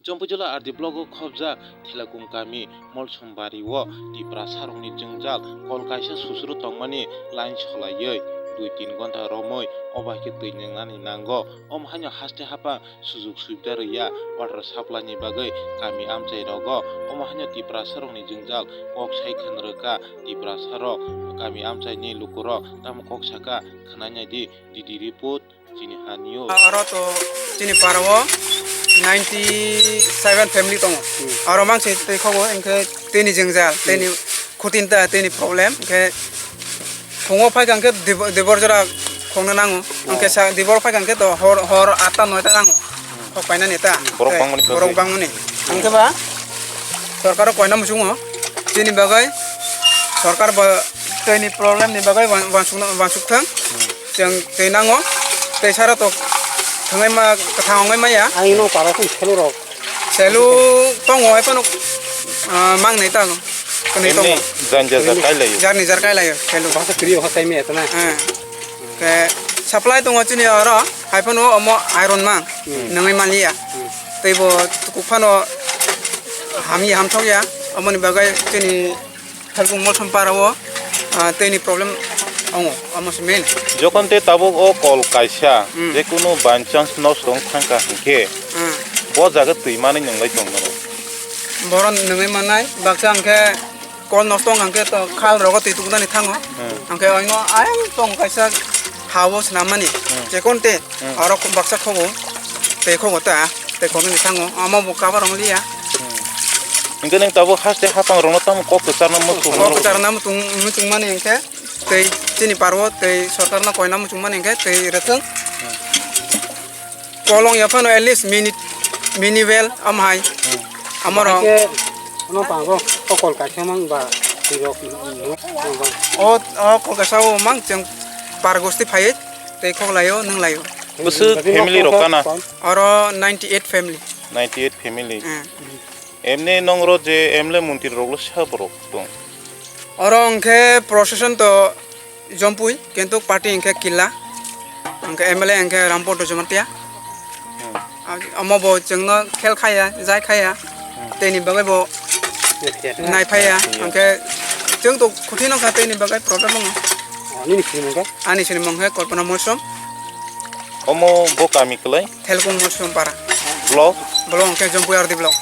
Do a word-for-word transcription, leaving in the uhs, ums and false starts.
Jompui jila R D block o khobjak Thelakum kami Molsombari o Tiprasa rokni jwngjal kol kaisa susuro tongmani line solaiwi dui tin gonta romwi obo hai khe twi nwngnani nango. Omo haino haste haphang sujuk subida rwya water supply ni bagwi kami amchai rogo. Omo haino Tiprasa rokni jwngjal kok sai khwna rwkha Tiprasa rok kami amchai ni lukurok tamo kok saka khwnai nai di D D report. Chini hani o. Aro to chini para o ninety seven family tongo. Hmm. Aro mang se tei khogo, hwnkhe tei ni jwngjal, tei ni khutin ta, tei ni problem, hwnkhe phungo phai kha hwnkhe dib-, dibor jora khongna nango. Oh. Hwnkhe sa dibor phai kha hwnkhe to hor, hor atta noita nango. Khok painani ta. Borok tei bangmani borok bagwi. Bangmani. Hwnkhe ba sorkaro koina muchungo. Chini bagwi sorkar ba tei ni problem ni bagwi wan-, wansukna, wansuk thang. Chwng twi nango, tei sara tok thangwi ma, kwthang wngwi maya. Ang ino para kung selu rok. Selu tongo, hai phano, ah, mang nai ta. Kwnwi tongo. Emni jan jar jar kai layo. Jar ni jar kai layo, selu. Basa kri ha kai me etna. Eh. Ke supply tongo chini oro, hai phano omo iron mang. Hmm. Nangwi maliya. Hmm. Tei bo tukuk phano hamya hamthok ya, omoni bagwi chini Thelkung Molsom para o, ah, tei ni problem ongo, omo se main. Jokon te tabuk o kol kaisa, hmm, je kunu by chance nosto wng thang kha hwnkhe, hmm, bo jaga twi manwi nwnglai tong mano. Boron nwnglai mannai, baksa hwnkhe kol nosto wng kha hwnkhe to khal rogo twi tubunani thango. Hmm. Hwnkhe oino ayang tong kaisa ha o swnam mani, hmm, jekon te, hmm, oro baksa khogo, tei khogo ta. Tei kono ni thango, amo bo cover wng liya. Hmm. Hingke nang tabuk haste hapang rokno tamo kok kwcharno muchung. Kok kwcharno muchung, muchung mani hingke, tei chini parwo, tei sorkarno koina muchung mani hingke, tei rwchwng. Hmm. Kolong ya phano at least mini, mini well, am hai. Hmm. Amoro. Hingke, ano pango, o kol kaisa mang ba, tirok, hmm, hmm, hmm. O, o kol kaisa o mang chwng par gosti phai, tei khok laio, nung laio. Bwswk family rok kana? Oro ninety eight family. Ninety eight family. Hmm. Emni nongro je M L A montri rok lo sa borok tong. Oro hwnkhe procession to Jompui, kintu party hwnkhe Killa. Hwnkhe M L A hwnkhe Rampo Dojomatia. Hmm. Amo bo chwngno khel khaya, jai khaya. Hmm. Tei ni bagwi bo nai phaya. Nai phaya. Hwnkhe chwng to khuti nokha tei ni bagwi problem wngo. Ani sini mungkha? Ani sini mungkha Kalpana Molsom. Omo bo kami kwlai? Thelkung Molsom para. Block? Block hwnkhe Jompui R D block.